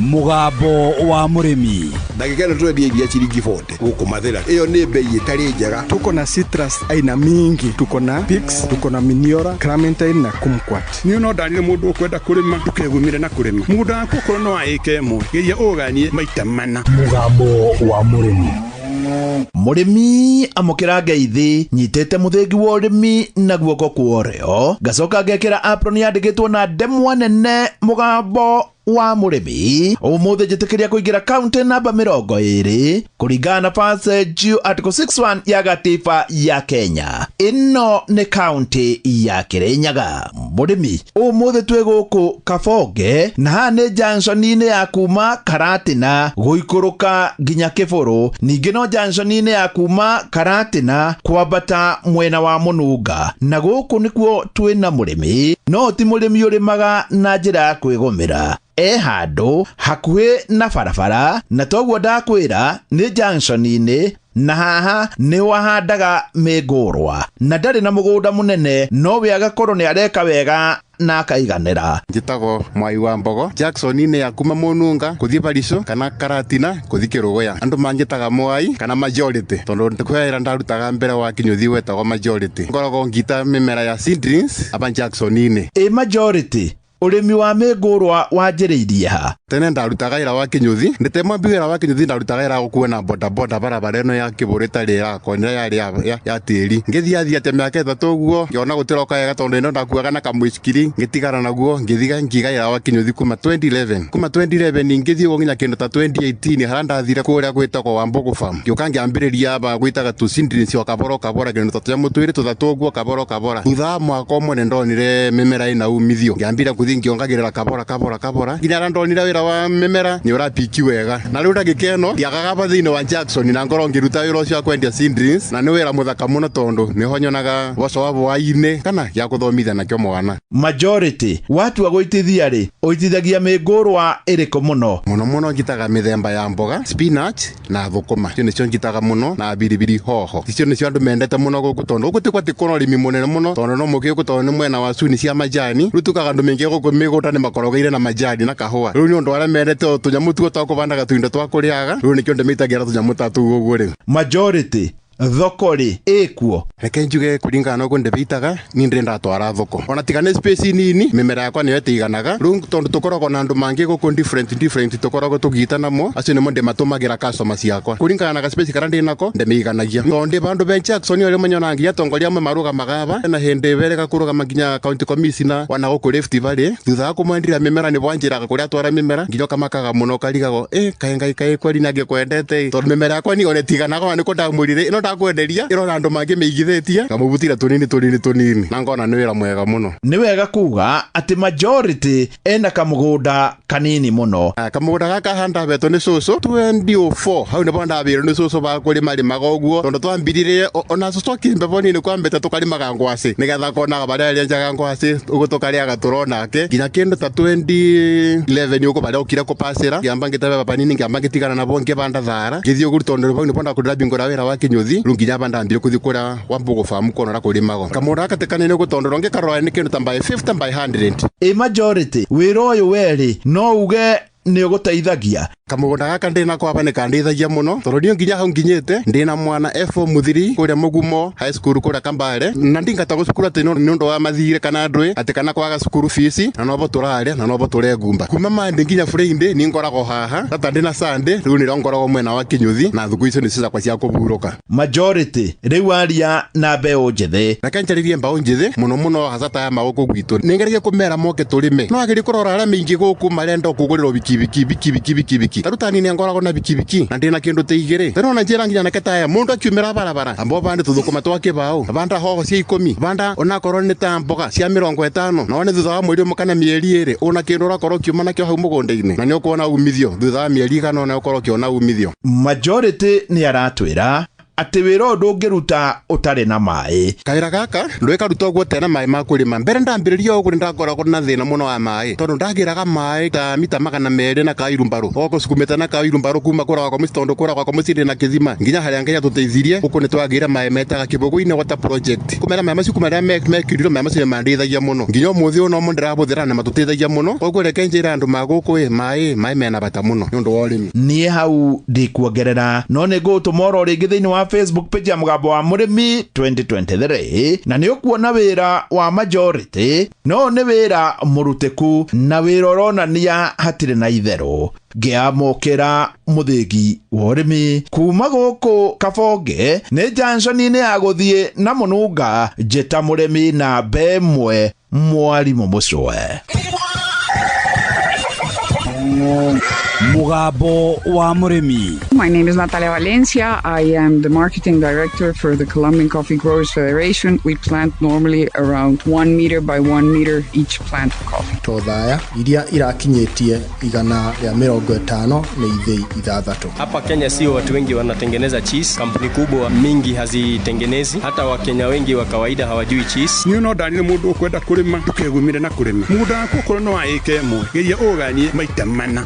Mũgambo wa Mũrĩmi. Ndagĩka ĩno tũrendia iria ciringi 40 gũkũ Mathĩra. Ĩyo nĩ mbei ĩtarĩ njega. Tuko na citrus aina mingi, tuko na Pix, tuko na Miniora, Clementine na Kumquat. Niĩ no ndarire mũndũ ũkwenda kũrĩma, ndũkegumire na kũrĩma. Mũgũnda waku okorwo no wa ĩka ĩmwe, geria ũganie maita mana. Mũgambo wa Mũrĩmi. Mũrĩmi amũkĩra ngeithi, nyitĩte mũthĩgi wa ũrĩmi na guoko kwa ũrĩo, ngacoka ngekĩra apron yandĩkĩtwo na ndemwa nene Mũgambo wa Mũrĩmi. Ũmũthĩ njĩtĩkĩria kũingĩra kaunti namba 20 kũringana na Passage Article 61 ya gatiba ya Kenya. Ĩno nĩ kaunti ya Kĩrĩnyaga. Mũrĩmi, ũmũthĩ twĩ gũkũ Kabonge, na haha nĩ junction-inĩ ya kuma Karatina gũikũrũka nginya Kĩbũrũ, ningĩ no junction-inĩ ya kuma Karatina kwambata mwena wa Mũnunga, na gũkũ nĩkuo twĩna mũrĩmi, no ti mũrĩmi ũrĩmaga na njĩra ya kwĩgũmĩra. E handũ hakuhĩ na barabara, na toguo ndakwĩra nĩ junction-inĩ, na haha nĩho ahandaga mĩngũrwa, na ndarĩ na mũgũnda mũnene, no we agakorwo nĩ areka wega na akaiganĩra. Njĩtagwo Mwai wa Mbogo, Jackson-inĩ ya kuma Mũnunga kũthiĩ Barico kana Karatina kũthiĩ Kĩrũgũya. Andũ manjĩtaga Mwai kana Majority tondũ kwĩ wĩra ndarutaga mbere wa kĩnyũthi wetagwo Majority. Ngoragwo ngita mĩmera ya seedlings aba Jackson-inĩ. Ĩ Majority, ũrĩmi wa mĩngũrwa wanjĩrĩirie ha? Tene ndarutaga wĩra wa kĩnyũthi, ndĩtemwa wĩra wa kĩnyũthi, ndarutaga wĩra wa gũkua na bodaboda barabara ĩno ya Kĩbũrũ ĩtarĩ yakwa, ĩrĩa yarĩ ya tĩri. Ngĩthiathia atĩa mĩaka 3 ũguo, ngĩona gũtiroka wega tondũ ĩno ndakuaga na kamũicikiri, ngĩtigana naguo, ngĩthiga ngiga wĩra wa kĩnyũthi kuma 2011. Kuma 2011 ngĩthiĩ ũguo nginya kĩndũ ta 2018 harĩa ndathire kũrĩa gwĩtagwo Wambugu Farm. Ngĩũka ngĩambĩrĩria aba gwĩtaga tũ seedlings o kabora o kabora, kĩndũ ta tũnyamũ twĩrĩ tũthatũ ũguo kabora o kabora. Thutha wa mwaka ũmwe nĩndonire mĩmera ĩna umithio, ngĩambĩrĩria gũthiĩ ngĩongagĩrĩra kabora kabora kabora nginya harĩa ndonire wĩra wa mĩmera nĩ ũrapiki wega. Na rĩu ndagĩka ĩno ndiagaga aba thĩinĩ wa Jackson na ngorwo ngĩruta wĩra ũcio wa kwendia seedlings, na nĩ wĩra mũthaka mũno tondũ nĩho nyonaga ũboco wa hwaĩ-inĩ kana gĩa gũthomithia nakĩo mwana. Majority, watua gũitithia rĩ, ũitithagia mĩngũrwa ĩrĩkũ mũno? Mũno mũno njitaga mĩthemba ya mboga, spinach na thũkũma. Icio nĩcio njitaga mũno, na biribiri hoho. Icio nĩcio andũ mendete mũno gũkũ tondũ gũkũ ti kwatĩ kwĩna ũrĩmi mũnene mũno tondũ no mũkĩ gũkũ tondũ nĩ mwena wa cuni cia majani. Rĩu tugaga andũ maingĩ gũkũ mĩgũnda nĩ makorogeire na majani na kahũa. Rĩu nĩ ũndũ arĩa mendete o tũnyamũ tuo twa kũbandaga tũindo twa kũrĩaga, rĩu nĩkĩo ndĩmĩitagĩra tũnyamũ ta tũu ũguo rĩu. Majority, thoko rĩ ĩkuo? Reke njuge kũringana na ũguo ndĩmĩitaga, niĩ ndĩrĩ ndatwara thoko. Ona tiga nĩ space nini, mĩmera yakwa nĩyo ĩtiganaga. Rĩu tondũ tũkoragwo na andũ mangĩ gũkũ different different tũkoragwo tũgĩita namo, acio nĩmo ndĩmatũmagĩra customer ciakwa. Kũringana na ga space karĩa ndĩ nako, ndĩmĩiganagia. Tondũ ndĩ bandũ be Jackson ũrĩa manyonaga nginya atongoria amwe marũgamaga aba, na hĩndĩ berega kũrũgama nginya county commissioner wana gũkũ Rift Valley, thutha wa kũmwenderia mĩmera nĩbo anjĩraga kũrĩa atwara mĩmera, nginya ũkamakaga mũno ũkarigagwo, kaĩ Ngai kaĩ kweri nĩangĩkwendete ĩ. Tondũ mĩmera yakwa niĩ ona ĩtiganaga ona nĩkũ ndamwĩrire, ĩno ndakwenderia, ĩrona andũ mangĩ mĩigithĩtie, ngamũbutira tũnini tũnini tũnini, na ngona nĩ wĩra mwega mũno. Nĩ wega kuga atĩ Majority ena kamũgũnda kanini mũno. Kamũgũnda gaka haha ndabetwo nĩ cũcũ 2004, hau nĩbo ndabĩirwo nĩ cũcũ bakũrĩma rĩmaga ũguo, tondũ twambiririe ona cũcũ akĩmbe nini kwambĩte tũkarĩmaga ngwacĩ, nĩgetha konaga barĩa arĩenjaga ngwacĩ, ũguo tũkarĩaga tũronake nginya kĩndũ ta 2011 ũguo barĩa okire kũpacĩra, ngĩamba ngĩte baba nini, ngĩamba ngĩtigana nabo ngĩbanda thara, ngĩthiĩ ũguo tondũ hau nĩbo ndakũrĩra mbingũra wĩra wa kĩnyũthi, rĩu nginya aba ndambire kũthiĩ kũrĩa Wambugu Farm kuona ũrĩa kũrĩmagwo. Kamũgũnda gaka ti kanene ũguo tondũ ũngĩkarora nĩ kĩndũ ta by 50 by 100. Ĩ Majority, wĩra ũyũ werĩ no uge nĩ ũgũteithagia? Kamũgũnda gaka ndĩ nako aba nĩ kandeithagia mũno tondũ niĩ nginya hau nginyĩte ndĩ na mwana F Muthiri kũrĩa Mũgumo High School kũrĩa Kambale, na ndingatagwo cukuru atĩ nĩ ũndũ wa mathirĩ kana ndũĩ atĩ kana kwaga cukuru fees, na nobo tũrarĩa na nobo tũregumba. Kuma Monday nginya Friday nĩ ngoragwo haha, Saturday na Sunday rĩu nĩrĩo ngoragwo mwena wa kĩnyũthi, na thukũ icio nĩcio ciakwa cia kũhurũka. Majority, rĩu aria na mbeũ njĩthĩ. Reke njarĩrie mbaũ njĩthĩ mũno mũno hasa ta ya magũkũ gwitũ. Nĩngeragia kũmera moke tũrĩme. No agerie kũrora arĩa maingĩ gũkũ marenda kũgũrĩrwo bikibiki bikibiki bikibiki. Ta rĩu ta niĩ nĩngoragwo na bikibiki na ndĩna kĩndũ ta igĩrĩ. Ta rĩu ona njĩra nginya anake ta aya, mũndũ akiumĩra barabara, amba ũbande tũthũkũma twa kĩbaũ, banda hoho cia 10, banda onakorwo nĩ ta mboga cia 50, na wone thutha wa mweri ũmwe kana mĩeri 2 ũna kĩndũ ũrakorwo ũkiuma nakĩo hau mũgũnda-inĩ, na nĩ ũkuona umithio thutha wa mĩeri 8 ũkorwo ũkĩona umithio. Majority nĩ aratwĩra Atĩ wĩra ũyũ ndũngĩruta ũtarĩ na maĩ. Kawĩra gaka ndwĩkaruta ũguo tena maĩ ma kũrĩma. Mbere ndambĩrĩria ũguo nĩndakoragwo na thĩna mũno wa maĩ, tondũ ndagĩraga maĩ ta mita 200 na kairumbarũ ogũcukumĩte na kairumbarũ kuma kũra gwakwa mũciĩ, tondũ kũra gwakwa mũciĩ ndĩna kĩthima nginya harĩa Ngai atũteithirie. Gũkũ nĩtwagĩire maĩ metaga Kĩbũgũ-inĩ Water Project. Kũmera maĩ macio kuma rĩrĩa mekĩrirwo, maĩ macio nĩmandeithagia mũno nginya ũmũthĩ ũyũ nomo ndĩrahũthĩra na matũteithagia mũno. Koguo reke njĩre andũ ma gũkũ ĩ, maĩ mena bata mũno nĩ ũndũ wa ũrĩmi. Niĩ hau ndikuongerera, no nĩ ngũgũtũma oro rĩngĩ thĩinĩ wa Facebook page ya Mũgambo wa Mũrĩmi 2023, na nĩ ũkuona wĩra wa majority, no nĩ wĩra mũrutĩku na wĩra ũronania hatirĩ na itherũ. Ngĩamũkĩra mũthĩgi wa ũrĩmi kuma gũkũ Kabonge nĩ junction-inĩ ya gũthiĩ na Mũnunga, njĩta mũrĩmi namba 1 Mwarimũ Mũcwe. Mũgambo wa Mũrĩmi. My name is Natalia Valencia. I am the marketing director for the Colombian Coffee Growers Federation. We plant normally around 1 meter by 1 meter each plant of coffee. Tothaya iria irakinyĩtie 150 nĩ ithĩi 6. Hapa Kenya sio watu wengi wanatengeneza cheese. Kampuni kubwa mingi hazitengenezi. Hata Wakenya wengi wa kawaida hawajui cheese. Niĩ no ndanire mũndũ ũkwenda kũrĩma ndũkegumire na kũrĩma. Mũgũnda waku okorwo nĩ wa ĩka 1, geria ũũganie maita 4.